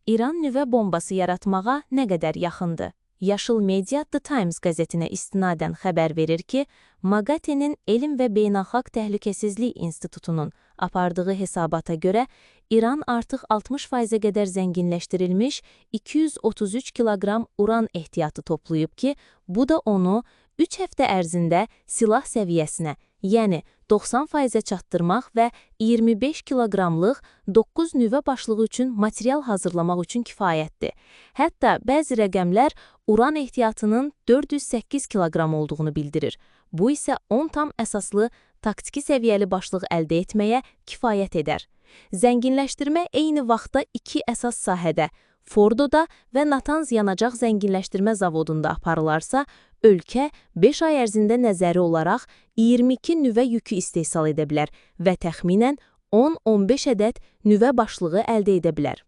İran nüvə bombası yaratmağa nə qədər yaxındır? Yaşıl Media The Times qəzetinə istinadən xəbər verir ki, MAGATE-nin Elm və Beynəlxalq Təhlükəsizlik İnstitutunun apardığı hesabata görə İran artıq 60%-ə qədər zənginləşdirilmiş 233 kiloqram uran ehtiyatı toplayıb ki, bu da onu 3 həftə ərzində silah səviyyəsinə, yəni 90%-ə çatdırmaq və 25 kiloqramlıq 9 nüvə başlığı üçün material hazırlamaq üçün kifayətdir. Hətta bəzi rəqəmlər uran ehtiyatının 408 kiloqram olduğunu bildirir. Bu isə 10 tam əsaslı taktiki səviyyəli başlıq əldə etməyə kifayət edər. Zənginləşdirmə eyni vaxtda iki əsas sahədə, Fordoda və Natanz yanacaq zənginləşdirmə zavodunda aparılarsa, ölkə 5 ay ərzində nəzəri olaraq 22 nüvə yükü istehsal edə bilər və təxminən 10-15 ədəd nüvə başlığı əldə edə bilər.